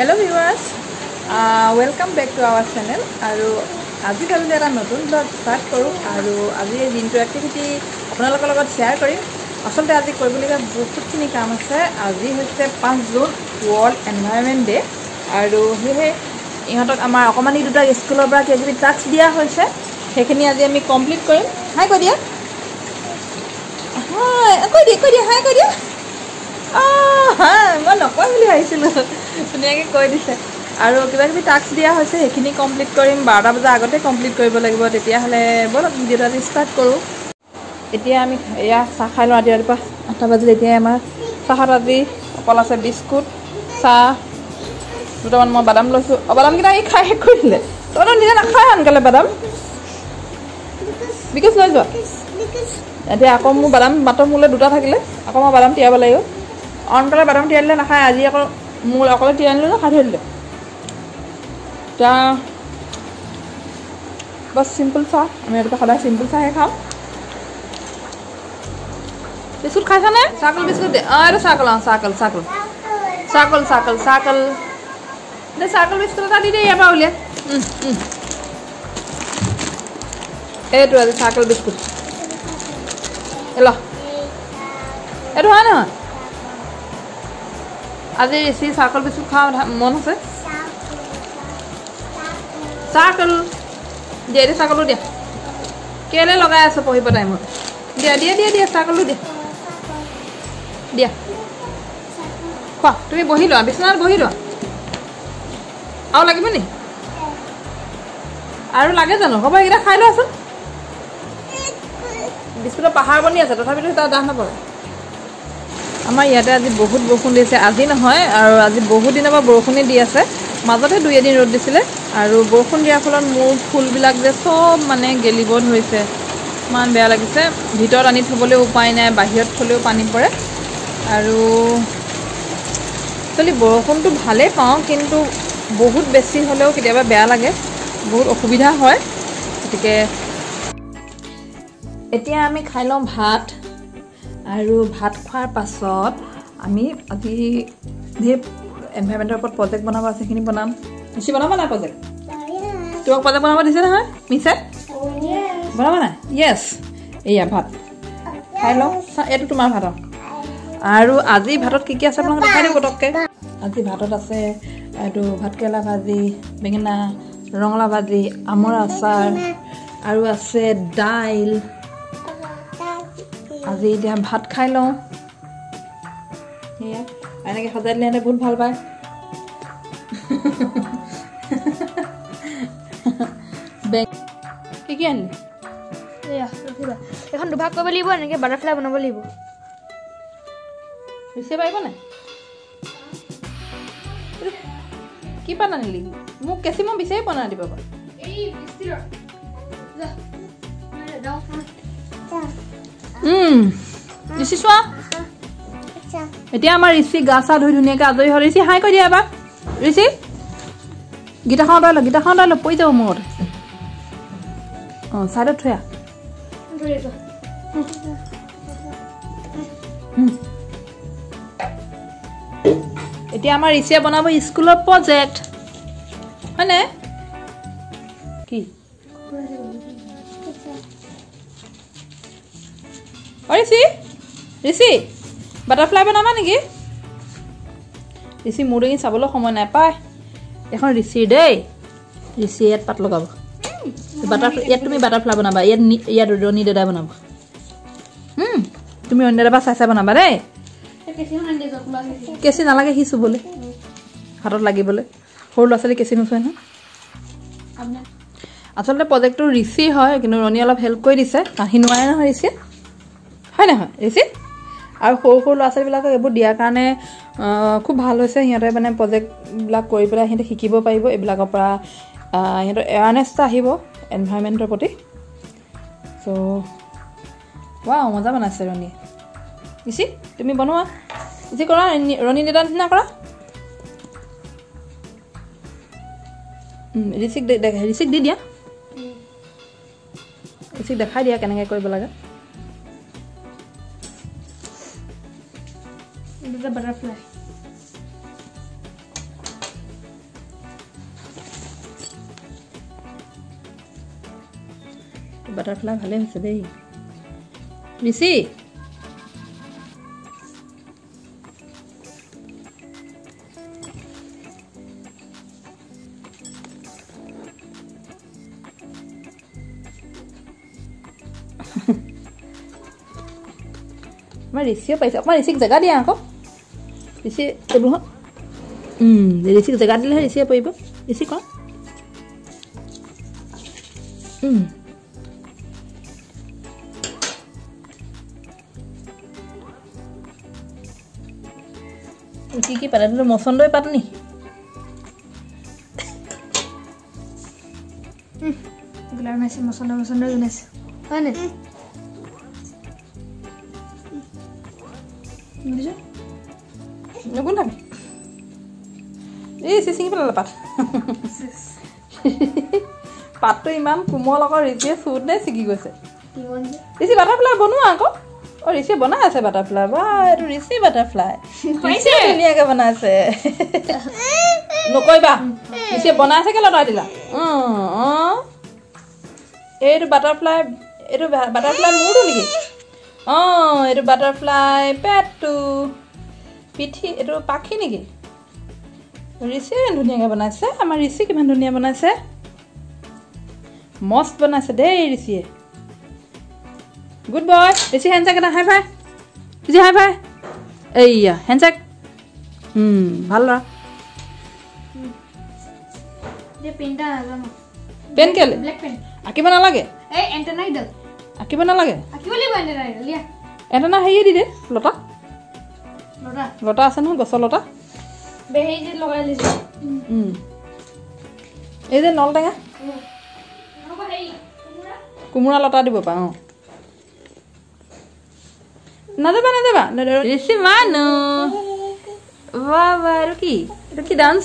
Hello viewers, welcome back to our channel. আৰু আজি ভাবিলোঁ এটা নতুন ব্লগ ষ্টাৰ্ট কৰোঁ আৰু আজি এই দিনটোৰ এক্টিভিটি আপোনালোকৰ লগত শ্বেয়াৰ কৰিম। আচলতে আজি কৰিবলগীয়া বহুতখিনি কাম আছে। আজি হৈছে 5 জুন, ৱৰ্ল্ড এনভাইৰনমেণ্ট ডে। আৰু সেয়েহে ইহঁতক আমাৰ অকণমানি দুটাক স্কুলৰ পৰা কিবা কিবি টাস্ক দিয়া হৈছে, সেইখিনি আজি আমি কমপ্লিট কৰিম। হাই কৈ দিয়া, হাই কৈ দিয়া, কৈ দিয়া, হাই কৈ দিয়া। অঁ, মই নকয় বুলি ভাবিছিলোঁ, ধুনীয়াকৈ কৈ দিছে। আৰু কিবা কিবি টাস্ক দিয়া হৈছে, সেইখিনি কমপ্লিট কৰিম। 12টা বজাৰ আগতে কমপ্লিট কৰিব লাগিব। তেতিয়াহ'লে ব'লক ভিডিঅ'টো আজি ষ্টাৰ্ট কৰোঁ। এতিয়া আমি এয়া চাহ খাই লওঁ। ৰাতি ৰাতিপুৱা 8টা বাজিলে। এতিয়া আমাৰ চাহত আজি অকল আছে বিস্কুট, চাহ, দুটামান মই বাদাম লৈছোঁ। অঁ, বাদামকেইটা এই খাই শেষ কৰি দিলে। তহঁতৰ নিজে নাখায় সোনকালে বাদাম, because লৈ যোৱা। এতিয়া আকৌ মোৰ বাদাম মাত্ৰ মোলৈ দুটা থাকিলে আকৌ মই বাদাম তিয়াব লাগিব। অনকালে বাদাম তিয়াই দিলে নাখায়। আজি আকৌ মোৰ অকলে তিয়াই আনিলোঁ, খাই থৈ দিলে। এতিয়া বাছ চিম্পল চাহ, আমি ৰাতিপুৱা সদায় চিম্পল চাহে খাওঁ। বিস্কুট খাইছানে? চাৰ্কল বিস্কুট দে। অঁ, এইটো চাৰ্কল। অঁ, চাৰ্কল চাৰ্কল চাৰ্কল চাৰ্কল চাৰ্কল দে। চাৰ্কল বিস্কুট এটা দি দে ইয়াৰ পৰা উলিয়াই। এইটো আজি চাৰ্কল বিস্কুট। ল, এইটো হয় নহয়? আজি ৰিচি চাৰ্কল বিস্কুট খোৱা মন আছে। চাৰ্কল দিয়া, দিয়া চাৰ্কলো দিয়া। কেলৈ লগাই আছ পঢ়িব টাইমত? দিয়া দিয়া দিয়া দিয়া, চাৰ্কলো দিয়া দিয়া। খোৱা, তুমি বহি লোৱা, বিচনাত বহি লোৱা। আৰু লাগিব নি? আৰু লাগে জানো? হ'ব, এইকেইটা খাই লোৱাচোন। বিস্কুটৰ পাহাৰ বনি আছে, তথাপিতো তাৰ দাম নপৰে। আমাৰ ইয়াতে আজি বহুত বৰষুণ দিছে। আজি নহয়, আৰু আজি বহুত দিনৰ পৰা বৰষুণেই দি আছে। মাজতে দুই এদিন ৰ'দ দিছিলে। আৰু বৰষুণ দিয়াৰ ফলত মোৰ ফুলবিলাক যে চব মানে গেলিব ধৰিছে। ইমান বেয়া লাগিছে। ভিতৰত আনি থ'বলৈও উপায় নাই, বাহিৰত থ'লেও পানী পৰে। আৰু একচুৱেলি বৰষুণটো ভালেই পাওঁ, কিন্তু বহুত বেছি হ'লেও কেতিয়াবা বেয়া লাগে, বহুত অসুবিধা হয়। গতিকে এতিয়া আমি খাই লওঁ ভাত। আৰু ভাত খোৱাৰ পাছত আমি আজি ধেৰ এনভাইৰমেণ্টৰ ওপৰত প্ৰজেক্ট বনাব আছে, সেইখিনি বনাম। মিছি বনাব নাই প্ৰজেক্ট? তোমাক প্ৰজেক্ট বনাব দিছে নহয় মিছে? বনাব নাই? য়েছ। এয়া ভাত খাই লওঁ। এইটো তোমাৰ ভাত। আৰু আজি ভাতত কি কি আছে আপোনালোকে দেখাই দিওঁ পটককৈ। আজি ভাতত আছে এইটো ভাতকেৰেলা ভাজি, বেঙেনা, ৰঙালাও ভাজি, আমৰ আচাৰ, আৰু আছে দাইল। আজি এতিয়া ভাত খাই লওঁ। সেয়া এনেকৈ সজাই দিলে সিহঁতে বহুত ভাল পায়। কি কি আনিলি? এখন দুভাগ কৰিব লাগিব, এনেকৈ বাটাৰফ্লাই বনাব লাগিব। বেছি পাৰিব নাই? কি পাত আনিলি? মোক কেঁচি মই বিচাৰি পোৱা নাই ৰাতিপুৱাৰ পৰা। ঋষি চোৱা, এতিয়া আমাৰ ঋষি গা চা ধুই ধুনীয়াকৈ আজৰি হ'ল। ঋষি হাই কৈ দিয়া এবাৰ। ঋষি গীতাখন আঁতৰাই ল, গীতাখন আঁতৰাই ল, পৰি যাব মূৰত। অঁ, ছাইডত থৈ আহ। এতিয়া আমাৰ ঋষিয়ে বনাব স্কুলৰ প্ৰজেক্ট, হয়নে? কি ঋষি? ঋষি বাটাৰফ্লাই বনাবা নেকি? ঋষি মোৰ দেখি চাবলৈ সময় নাই পাই। এখন ঋষিৰ দেই, ঋষি ইয়াত পাত লগাব। বাটাৰফ্লাই ইয়াত তুমি বাটাৰফ্লাই বনাবা, ইয়াত ইয়াত ৰণী দাদাই বনাব। তুমি ৰণী দাদাৰ পৰা চাই চাই বনাবা দেই। কেঁচি নালাগে সি চুবলৈ, হাতত লাগিবলৈ। সৰু ল'ৰা ছোৱালী কেঁচি নোচোৱে নহয়। আচলতে প্ৰজেক্টটো ঋষি হয়, কিন্তু ৰণী অলপ হেল্প কৰি দিছে। কাহি নোৱাৰে নহয় ঋষিয়ে, হয় নহয় ঋষি? আৰু সৰু সৰু ল'ৰা ছোৱালীবিলাকক এইবোৰ দিয়াৰ কাৰণে খুব ভাল হৈছে। সিহঁতে মানে প্ৰজেক্টবিলাক কৰি পেলাই সিহঁতে শিকিব পাৰিব। এইবিলাকৰ পৰা সিহঁতৰ এৱাৰনেছ এটা আহিব এনভাইৰমেণ্টৰ প্ৰতি। চ' ৱাও, মজা বনাইছে ৰণী। ঋষি তুমি বনোৱা, ঋষি কৰা, ৰণী দেউতাৰ নিচিনা কৰা। ঋষিক ঋষিক দি দিয়া, ঋষিক দেখাই দিয়া কেনেকৈ কৰিব লাগে। বাটাৰফ্লাই। বাটাৰফ্লাই ভালেই হৈছে দেই। ঋষি আমাৰ ঋষিও পাইছে। অকণমান ঋষিক জেগা দিয়া আকৌ। ঋষি টেবুলখন ঋষিক জেগা দিলেহে ঋষিয়ে পাৰিব। ঋষি কৰা। কি কি পাত? এইটো মচন্দৈ পাত নি? মচন্দৈ মচন্দৈ বনাইছে হয় নে? নগুন্ধাবি। এই চিঙি পেলালে পাত। পাতটো ইমান কোমল আকৌ, ঋষিয়ে চুটনে ছিগি গৈছে। ঋষি বাটাৰফ্লাই বনোৱা আকৌ। অ' ঋষিয়ে বনাই আছে বাটাৰফ্লাই। বা এইটো ঋষি বাটাৰফ্লাই, ঋষিয়ে ধুনীয়াকৈ বনাইছে। নকৰিবা, ঋষিয়ে বনাইছে কেলৈ লগাই দিলা? অঁ, এইটো বাটাৰফ্লাই, এইটো বাটাৰফ্লাই মূৰটো নেকি? অঁ, এইটো বাটাৰফ্লাই পেটটো, পিঠি, এইটো পাখি নেকি? ঋষিয়ে ধুনীয়াকৈ বনাইছে। আমাৰ ঋষি কিমান ধুনীয়া বনাইছে, মস্ত বনাইছে দেই ঋষিয়ে। গুড বয় ঋষি। হেণ্ডচেক এটা, হাই ফাই ঋষি, হাই ফাই। এইয়া হেণ্ডচেক। ভাল ল'ৰা। পেন কেলে আঁকিব নালাগে? আঁকিব নালাগে? এণ্টেনা হেৰিয়ে দি দে, লতা লতা আছে নহয়, গছৰ লতা। এই যে নল টেঙা, কোমোৰা লতা দিব পাৰা। অঁ, নাযাবা নাযাবা ঋষি মানুহ। বাহ বাহ, এইটো কি? এইটো কি ডান্স?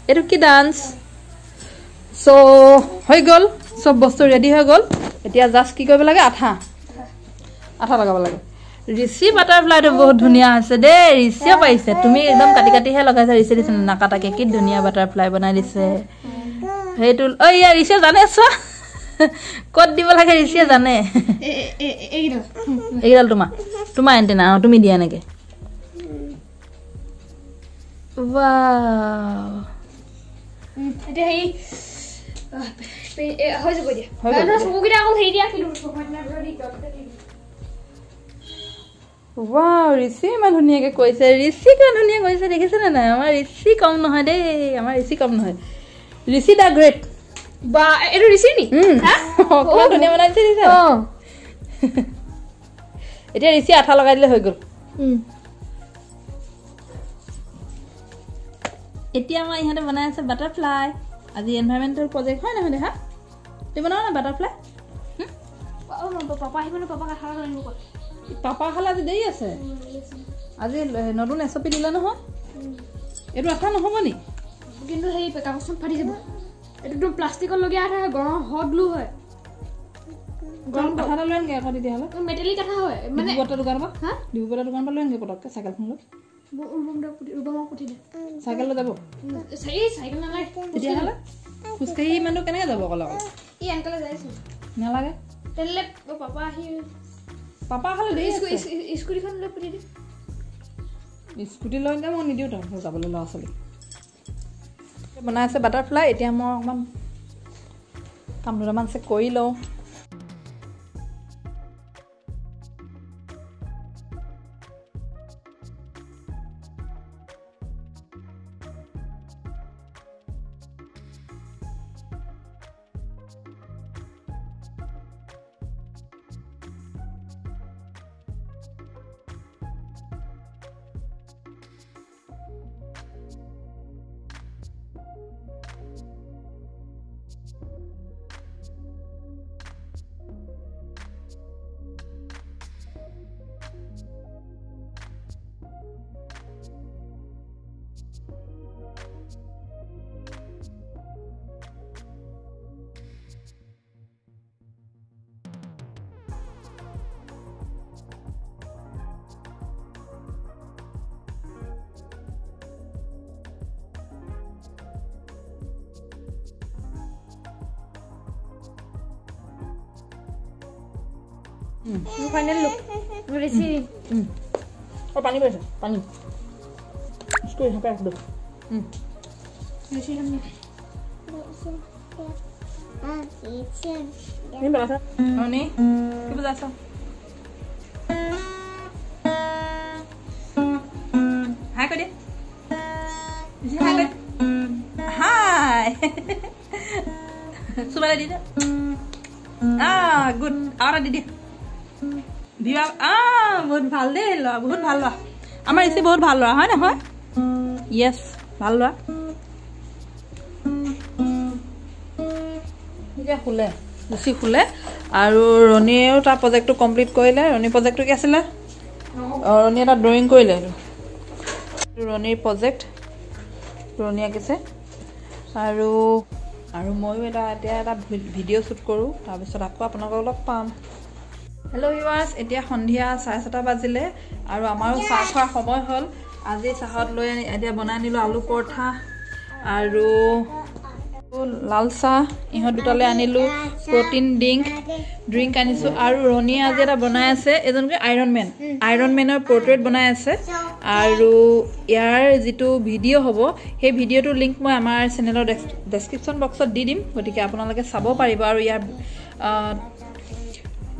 এইটো কি ডান্স? চ' হৈ গ'ল, চব বস্তু ৰেডি হৈ গ'ল। এতিয়া জাষ্ট কি কৰিব লাগে? আঠা আঠা লগাব লাগে। ঋষি বাটাৰফ্লাইটো বহুত ধুনীয়া হৈছে দেই, ঋষিয়ে পাৰিছে। তুমি একদম কাটি কাটিহে লগাইছা, ঋষি দিছে নাকাটাকে। কি ধুনীয়া বাটাৰফ্লাই বনাই দিছে সেইটো। ঐ ইয়াৰ ঋষিয়ে জানে, চোৱা ক'ত দিব লাগে, ঋষিয়ে জানে। এইকেইডাল তোমাৰ তোমাৰ এণ্টেনা। অঁ, তুমি দিয়া এনেকে। ৱাও, ঋষি ইমান ধুনীয়াকে কৈছে। ঋষি কিমান ধুনীয়া কৈছে দেখিছেনে নাই? আমাৰ ঋষি কম নহয় দেই, আমাৰ ঋষি কম নহয়। ঋষি the great. বা এইটো ঋষি নি? কিমান ধুনীয়া বনাই দিছে। এতিয়া ঋষি আঠা লগাই দিলে হৈ গ'ল। এতিয়া আমাৰ ইহঁতে বনাই আছে বাটাৰফ্লাই। আজি এনভাইৰমেণ্টেল প্ৰজেক্ট হয় নহয় দেহা? তুমি বনাবা না বাটাৰফ্লাই? পাপা খালে আজি দেৰি আছে। আজি নতুন এছ অ' পি দিলে নহয়। এইটো আঠা নহ'ব নি? কিন্তু সেই কাগজখন ফাটি যাব। এইটো প্লাষ্টিকৰ লগীয়া আঠা হয়, গৰম হট গ্লু হয়। গৰম আঠা এটা লৈ আনগে আকৌ তেতিয়াহ'লে। মেটেলিক আঠা হয় মানে। দোকানৰ পৰা, হা, ডিব্ৰুগড় দোকানৰ পৰা লৈ আনগে পটককৈ চাইকেলখন লৈ। চাইকেল লৈ যাব? তেতিয়াহ'লে খোজকাঢ়ি ইমানটো কেনেকৈ যাব অকলে অকলে? নালাগে। পাপা খালে দেৰি। স্কুটিখন লৈ পঠিয়াই দিম। স্কুটি লৈ মই নিদিওঁ তাক যাবলৈ। ল'ৰা ছোৱালী বনাই আছে বাটাৰফ্লাই। এতিয়া মই অকণমান কাম দুটামান আছে কৰি লওঁ। ফাইনেল লুক বেছি। অ, পানী পৰিছে, পানী কৰি থাকা। বেছি। কি বুজাইছ? হাই কৈ দে, হাই কৈ, হাই। চুমালে দি দে। গুড, আৰু এটা দি দিয়া, দিয়া। বহুত ভাল দেই ল'ৰা, বহুত ভাল ল'ৰা। আমাৰ ঋষি বহুত ভাল ল'ৰা, হয় নহয়? য়েছ, ভাল ল'ৰা। এতিয়া শুলে, ঋষি শুলে আৰু ৰণীয়েও তাৰ প্ৰজেক্টটো কমপ্লিট কৰিলে। ৰণীৰ প্ৰজেক্টটো কি আছিলে? ৰণীয়ে এটা ড্ৰয়িং কৰিলে। এইটো ৰণীৰ প্ৰজেক্ট, ৰণী আঁকিছে। আৰু ময়ো এটা এতিয়া এটা ভিডিঅ' শ্বুট কৰোঁ, তাৰপিছত আকৌ আপোনালোকক লগ পাম। হেল্ল' ভিউৱাৰ্ছ, এতিয়া সন্ধিয়া 6:30 বাজিলে আৰু আমাৰো চাহ খোৱাৰ সময় হ'ল। আজি চাহত লৈ এতিয়া বনাই আনিলোঁ আলু পৰঠা আৰু লাল চাহ। ইহঁত দুটালৈ আনিলোঁ প্ৰটিন ড্ৰিংক আনিছোঁ। আৰু ৰণীয়ে আজি এটা বনাই আছে, এজনকৈ আইৰণ মেন, আইৰণ মেনৰ পৰ্ট্ৰেট বনাই আছে। আৰু ইয়াৰ যিটো ভিডিঅ' হ'ব, সেই ভিডিঅ'টোৰ লিংক মই আমাৰ চেনেলৰ ডেছক্ৰিপশ্যন বক্সত দি দিম, গতিকে আপোনালোকে চাব পাৰিব। আৰু ইয়াৰ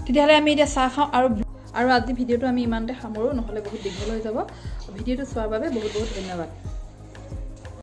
তেতিয়াহ'লে আমি এতিয়া চাহ খাওঁ আৰু আজি ভিডিঅ'টো আমি ইমানতে সামৰোঁ, নহ'লে বহুত দীঘল হৈ যাব। ভিডিঅ'টো চোৱাৰ বাবে বহুত বহুত ধন্যবাদ।